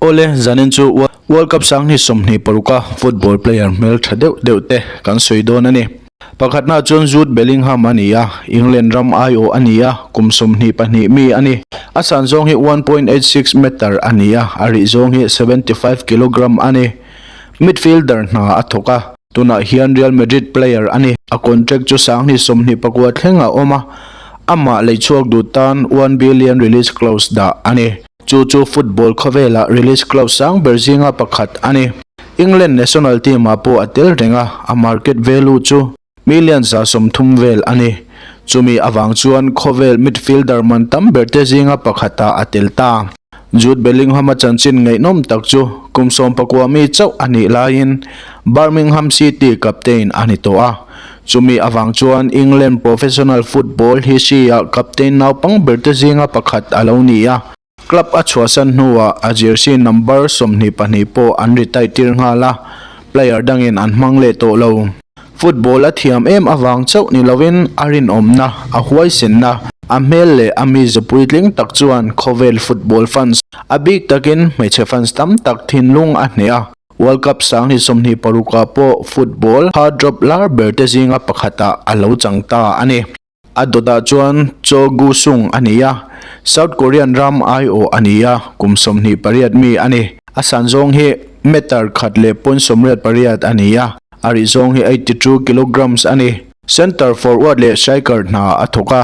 Awle, zanin chu World Cup 2026 a football player hmeltha deuh deuh te kan sawi dawn a ni. Pakhatna chuan Jude Bellingham a ni a, England ram aiawh a ni a, kum 22 mi a ni. A san zawng hi 1.86 meter a ni a, a rih zawng hi 75 kilogram a ni. Midfielder hna a thawk a, tunah hian Real Madrid player a ni. A contract chu 2029 thleng a awm a, amah leichhuak duh tan 1 billion release clause dah a ni. Chu chu football khawvelah release clause sang ber zinga pakhat a ni. England national team ah pawh a tel reng a, a market value chu million 130 vel a ni. Chumi avang chuan khawvel midfielder man tam ber te zinga pakhatah a tel ta. Jude Bellingham-a chanchin ngaihnawm tak chu kum 19 mi chauh a nih laiin Birmingham City captain a ni tawh a. Chumi avang chuan England professional football history-ah captain naupang ber te zinga pakhat a lo ni a. Club a chhuahsan hnuah a jersey number 22 pawh an retire tir nghal a, player dangin an hmang leh tawh lo. Football a thiam em avang chauh ni lovin a rinawmna, a huaisenna, a hmel leh a mize puitling tak chuan khawvel football fans, a bik takin hmeichhe fans tam tak thinlung a hneh a. World Cup 2026 ah pawh football hard drop lar ber te zinga pakhatah a lo chang ta a ni. A dawtah chuan Cho Gu-sung a ni a, South Korean ram aiawh a ni a, kum 28 mi a ni. A san zawng hi meter 1.88 a ni a, a rih zawng hi 82 kilograms a ni. Centre forward leh striker hna a thawk a,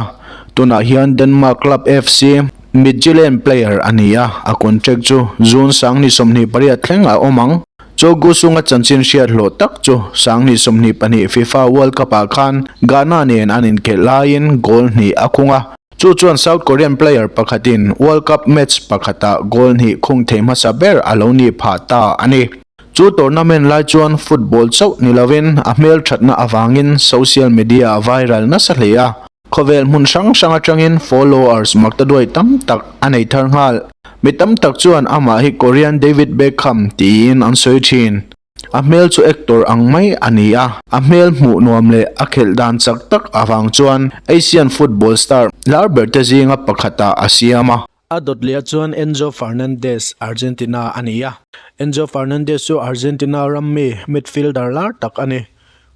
tunah hian Denmark club FC Midtjylland player a ni a, a contract chu June 2028 thleng a awm ang. Cho Gu-sung a chanchin hriat hlawh tak chu 2022 FIFA World Cup-ah khan Ghana nen an inkhelh laiin goal hnih a khung a. Chu chuan South Korean player pakhatin World Cup match pakhatah goal hnih khung thei hmasa ber a lo nih phah ta a ni. Chu tournament lai chuan football chauh ni lovin a hmelthatna avangin social media a viral nasa hle a. Khawvel hmun hrang hrang atangin followers maktaduai tam tak a nei thar nghal. Mi tam tak chuan amah hi Korean David Beckham tiin an sawi thin. A hmel chu actor ang mai a ni a, a hmel hmuh nuam leh a khelh dan chak tak avang chuan Asian football star lar ber te zinga pakhatah a siam a. A dawt leh chuan Enzo Fernandez, Argentina a ni a. Enzo Fernandez chu Argentina ram mi midfielder lar tak a ni.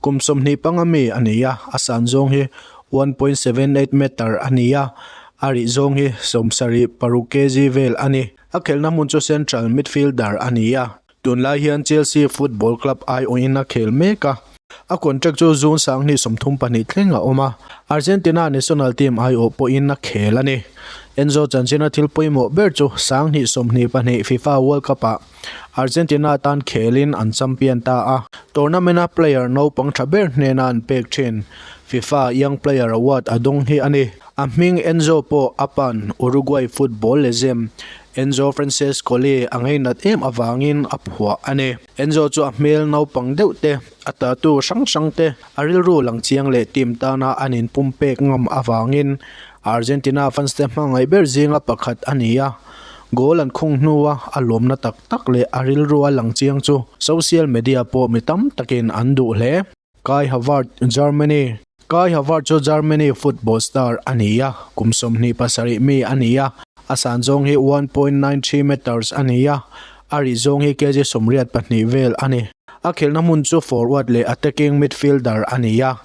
Kum 25 mi a ni a, a san zawng hi 1.78 meter a ni a, a rih zawng hi 76 kg vel a ni. A khelhna hmun chu central midfielder a ni a. Tunlai hian Chelsea Football Club aiawhin a khel mek a, a contract chu June 2032 thleng a awm a, Argentina national team aiawh pawhin a khel a ni. Enzo chanchina thil pawimawh ber chu 2022 FIFA World Cup-ah Argentina tan khelin an champion ta a, tournament-a player naupang tha ber hnena an pek thin FIFA Young Player Award a dawng hi a ni. A hming Enzo pawh a pan Uruguay football legend Enzo Francescoli a ngainat em avangin a phuah a ni. Enzo chu a hmel naupang deuh te, a tattoo hrang hrang te, a rilru lang chiang leh team tana an inpumpek ngam avangin Argentina fans te hmangaih ber zinga pakhat a ni a. Goal an khung hnua a lawmna tak tak leh a rilru a lang chiang chu social media pawh mi tam takin an duh hle. Kai Havertz, Germany. Kai Havertz chu Germany football star a ni a, kum 27 mi a ni a, a san zawng hi 1.93 meters a ni a, a rih zawng hi kg 82 vel a ni. A khelhna hmun chu forward leh attacking midfielder a ni a,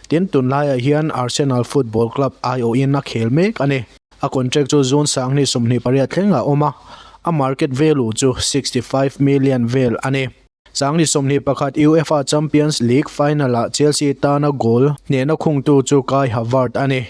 tin tunlaiah hian Arsenal Football Club aiawhin a khel mek a ni. A contract chu June 2028 thleng a awm a, a market value chu 65 million vel a ni. 2021 UEFA Champions League final-ah Chelsea tana goal hnehna khungtu chu Kai Havertz a ni.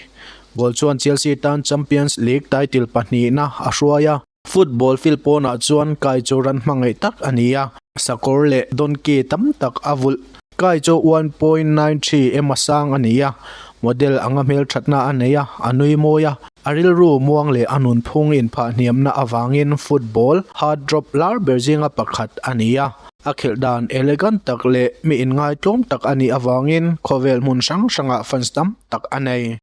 Goal chuan Chelsea tan Champions League title pahnihna a hruai a. Football field pawnah chuan Kai chu ran hmangaih tak a ni a, sakawr leh donkey tam tak a vulh. Kai chu 1.93 ema sang a ni a, model anga hmelthatna a nei a, a nui mawi a. A rilru muang leh a nunphung inphahhniamna avangin football hard drop lar ber zinga pakhat a ni a. A khelh dan elegant tak leh mi inngaitlawm tak a nih avangin khawvel hmun hrang hrangah fans tam tak a nei.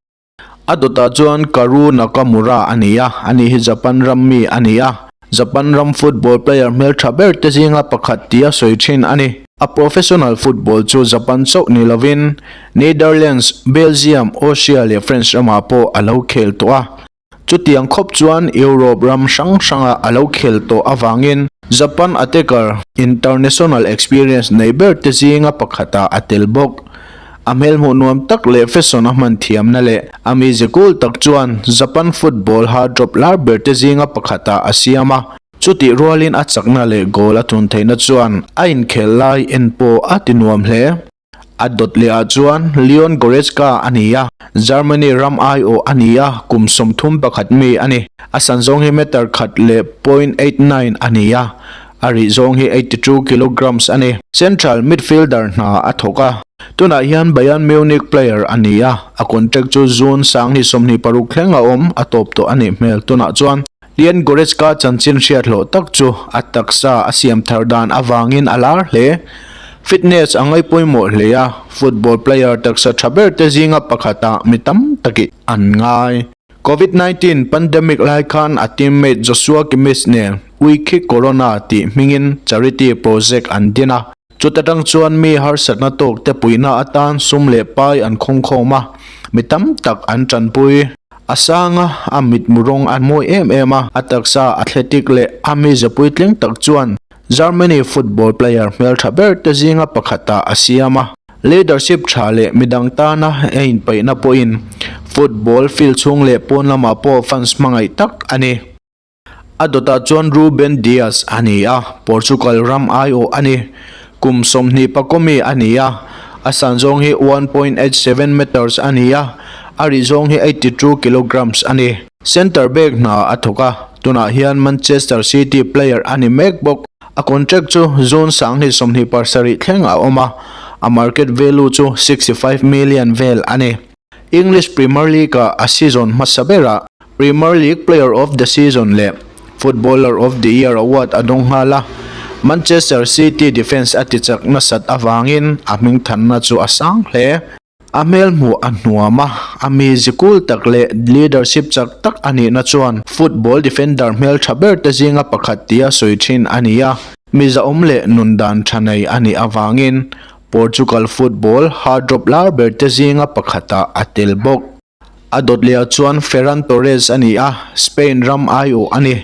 A dawtah chuan Karu Nakamura a ni a, ani hi Japan ram mi a ni a. Japan ram football player hmeltha ber te zinga pakhat tia sawi thin a ni. A professional football chu Japan chauh ni lovin Netherlands, Belgium, Austria leh French ramah pawh a lo khel tawh a. Chutiang khawp chuan Europe ram hrang hranga a lo khel tawh avangin Japan attacker international experience nei ber te zinga pakhatah a tel bawk. A hmelhmuh nuam tak leh fashion a hman thiamna leh a mize cool tak chuan Japan football hard drop lar ber te zinga pakhatah a siam a. Chutih rualin a chakna leh goal a thun theihna chuan a inkhel lai en pawh a ti nuam hle. A dawt leh ah chuan Leon Goretzka a ni a, Germany ram aiawh a ni a, kum 31 mi a ni. A san zawng hi meter khat leh 0.89 a ni a, a rih zawng hi 82 kilograms a ni. Central midfielder hna a thawk a, tunah hian Bayern Munich player a ni a, a contract chu June 2026 thleng a awm, a tawp tawh a nih hmel tunah chuan. Leon Goretzka chanchin hriat hlawh tak chu a taksa a siam thar dan avangin a lar hle. Fitness a ngaih pawimawh hle a, football player taksa tha ber te zinga pakhatah mi tam takin an ngai. Covid 19 pandemic lai khan a teammate Joshua Kimmich nen Wiki Corona tih hmingin charity project an din a. Chuta tang chuan mi harsatna tawk te puihna atan sum leh pai an khawngkhawm a, mi tam tak an tanpui. A sang a, a mitmu rawng a mawi em em a, a taksa athletic leh a mize puitling tak chuan Germany football player hmeltha ber te zinga pakhatah a siam a. Leadership tha leh midang tana a inpeihna pawhin football field chhung leh pawn lamah pawh fans hmangaih tak a ni. A dawtah chuan Ruben Dias a ni a, Portugal ram aiawh a ni. Kum 20 pakaw mi a ni a, a san zawng hi 1.87 meters a ni a, a rih zawng hi 82 kilograms a ni. Centre back hna a thawk a, tunah hian Manchester City player a ni mek bawk. A contract chu June 2027 thleng a awm a, a market value chu 65 million vel a ni. English Premier League-ah a season hmasa berah Premier League Player of the Season leh Footballer of the Year award a dawng nghal a, Manchester City defence a tichak nasat avangin a hmingthanna chu a sang hle. A hmel hmuh a hnuam a, a mizi cool tak leh leadership chak tak a nihna chuan football defender hmeltha ber te zinga pakhat tia sawi thin a ni a, mizaawm leh nundan tha nei a nih avangin Portugal football hard drop lar ber te zinga pakhatah a tel bawk. A dawt leh ah chuan Ferran Torres a ni a, Spain ram aiawh a ni.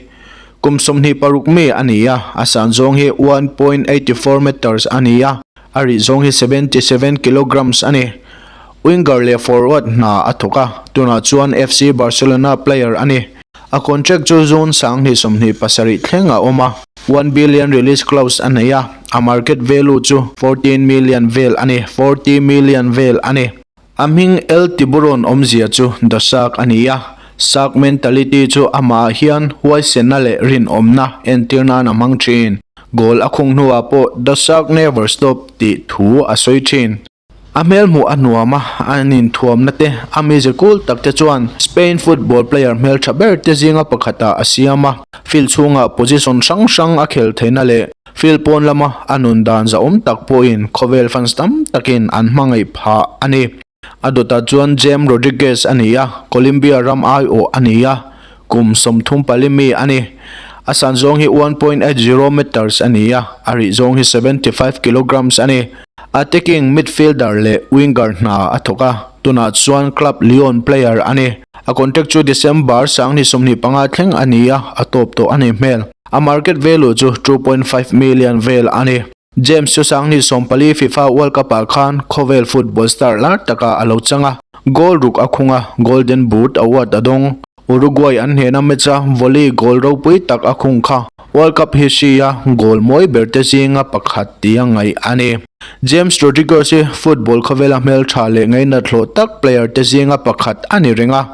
Kum 26 mi a ni a, a san zawng hi 1.84 meters a ni a, a rih zawng hi 77 kilograms a ni. Winger leh forward hna a thawk a, tunah chuan FC Barcelona player a ni. A contract chu June 2027 thleng a awm a, 1 billion release clause a nei a, a market value chu 14 million vel a ni, 40 million vel a ni. A hming El Tiburon awmzia chu The Shark a ni a, shark mentality chu amah hian huaisenna leh rinawmna entir nan a hmang thin. Goal a khung hnuah pawh "The shark never stop" tih thu a sawi thin. A hmel hmuh a nuam a, an inthuamna te, a mize cool tak te chuan Spain football player hmeltha ber te zinga pakhatah a siam a. Field chhungah position hrang hrang a khel theihna leh field pawn lama a nun dan zahawm tak pawhin khawvel fans tam takin an hmangaih phah a ni. A dawtah chuan James Rodriguez a ni a, Colombia ram aiawh a ni a, kum 34 mi a ni. A san zawng hi 1.80 meters a ni a, a rih zawng hi 75 kilograms a ni. Attacking midfielder leh winger hna a thawk a, tunah chuan club Lyon player a ni. A contract chu December 2025 thleng a ni a, a tawp tawh a ni hmel. A market value chu 2.5 million vel a ni. James chu 2014 FIFA World Cup-ah khan khawvel football star lar takah a lo chang a, goal ruk a khung a, Golden Boot award a dawng. Uruguay an hnena match-a volley goal ropui tak a khung kha World Cup history-a goal mawi ber te zinga pakhat tia ngaih a ni. James Rodriguez hi football khawvela hmeltha leh ngainat hlawh tak player te zinga pakhat a ni reng a.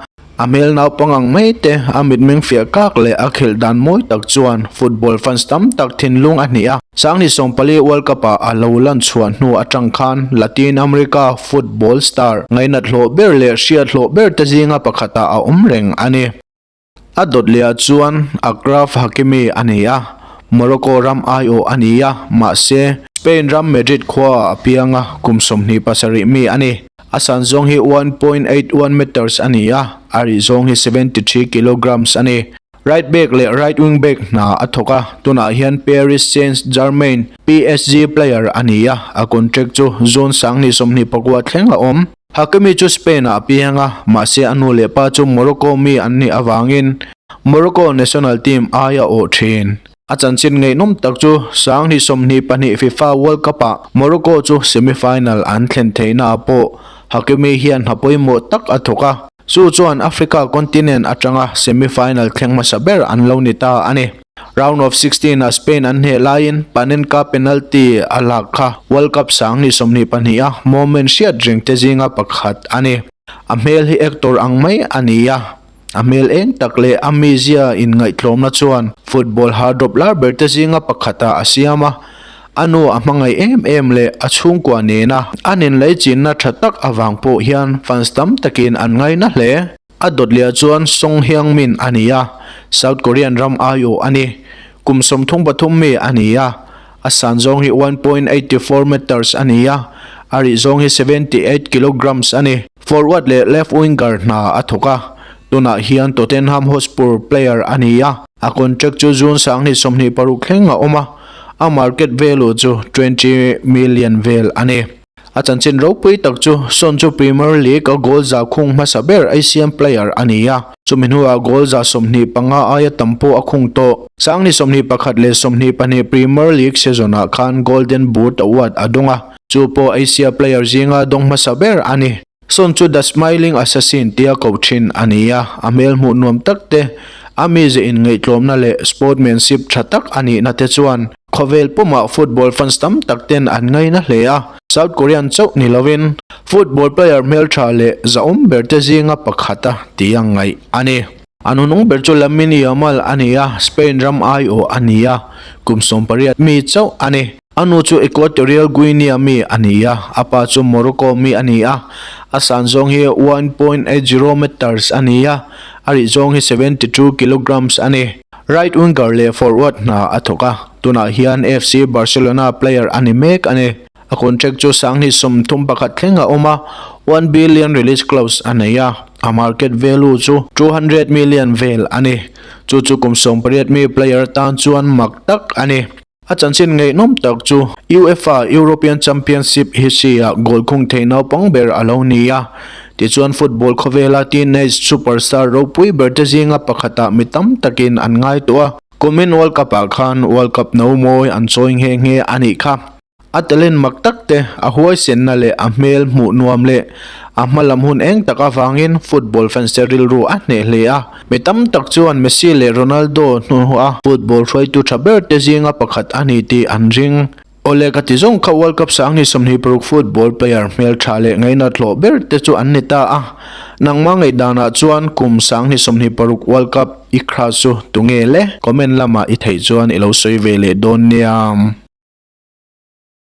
A hmel naupang ang mai te, a mitmeng fiah kak leh a khelh dan mawi tak chuan football fans tam tak thinlung a hnih a. 2014 World Cup-ah a lo lan chhuah hnu atang khan Latin America football star ngainat hlawh ber leh hriat hlawh ber te zinga pakhatah a awm reng a ni. A dawt leh ah chuan Achraf Hakimi a ni a, Morocco ram aiawh a ni a, mahse, Spain ram Madrid khuaah a piang a, kum 27 mi a ni. A san zawng hi 1.81 meters a ni a, a rih zawng hi 73 kilograms a ni. Right back leh right wing back hna a thawk a, tunah hian Paris Saint-Germain, PSG, player a ni a, a contract chu June 2024 thleng a awm. Hakimi chu Spain-ah a piang a, mahse a nu leh pa chu Morocco mi an nih avangin Morocco national team aia awh thin. A chanchin ngaihnawm tak chu 2022 FIFA World Cup-ah Morocco chu semi-final an thlen theihnaah pawh Hakimi hian hna pawimawh tak a thawk a, chu chuan Africa continent atanga semi-final thleng hmasa ber an lo ni ta a ni. Round of 16 ah Spain an hneh laiin Panenka penalty a lak kha World Cup 2022 a moment hriat reng te zinga pakhat a ni. A hmel hi actor ang mai a ni a, a hmel eng tak leh a mizia inngaihtlawmna chuan football hardrop lar ber te zinga pakhatah a siam a, a nu a hmangaih em em leh a chhungkua nena an inlaichinna tha tak avang pawh hian fans tam takin an ngaina hle. A dawt leh chuan Song Heung-min a ni a, South Korean ram aiawh a ni. Kum 33 mi a ni a, a san zawng hi 1.84 meters a ni a, a rih zawng hi 78 kilograms a ni. Forward leh left winger hna a thawk a, tunah hian Tottenham Hotspur player a ni a, a contract chu June 2026 thleng a awm a, a market value chu 20 million vel a ni. A chanchin ropui tak chu Son chu Premier League a goal za khung hmasa ber Asian player a ni a, chumi hnuah goal za 25 aia tam pawh a khung tawh. 2021 leh 22 Premier League season ah khan Golden Boot award a dawng a, chu pawh Asia player zinga dawng hmasa ber a ni. Son chu The Smiling Assassin tia koh thin a ni a, a hmel hmuh nuam tak te, a mize inngaihtlawmna leh sportmanship tha tak a nihna te chuan Khawvel pumah football fans tam tak ten an ngaina hle a, South Korean chauh ni lovin football player hmeltha leh zahawm ber te zinga pakhat a ti a ngaih a ni. A nunung ber chu Lamine Yamal a ni a, Spain ram aiawh a ni a, kum 18 mi chauh a ni. A nu chu Equatorial Guinea mi a ni a, a pa chu Morocco mi a ni a, a san zawng hi 1.80 meters a ni a, a rih zawng hi 72 kilograms a ni. Right winger leh forward hna a thawk a, tunah hian FC Barcelona player a ni mek a ni. A contract chu 2031 thleng a awm a, 1 billion release clause a nei a, a market value chu 200 million vel a ni. Chu chu kum 18 mi player tan chuan mak tak a ni. A chanchin ngaihnawm tak chu UEFA European Championship history-ah goal khung thei naupang ber a lo ni a. Tichuan football khawvela teenage superstar ropui ber te zinga pakhatah mi tam takin an ngai tawh a. Kumin World Cup-ah khan World Cup no mawi an chawi nghe nghe a nih kha. A talent mak tak te, a huaisenna leh a hmel hmuh nuam leh a hma lam hun eng tak avangin football fans te rilru a hneh hle a. Mi tam tak chuan Messi leh Ronaldo hnuhah football hruaitu tha ber te zinga pakhat a ni tih an ring. Awle ka ti zawng kha World Cup 2026 football player hmeltha leh ngainat hlawh ber te chu an ni ta a. Nangmah ngaihdanah chuan kum 2026 World Cup i crush chu tunge le? Comment lamah i theih chuan i lo sawi ve leh dawn nia.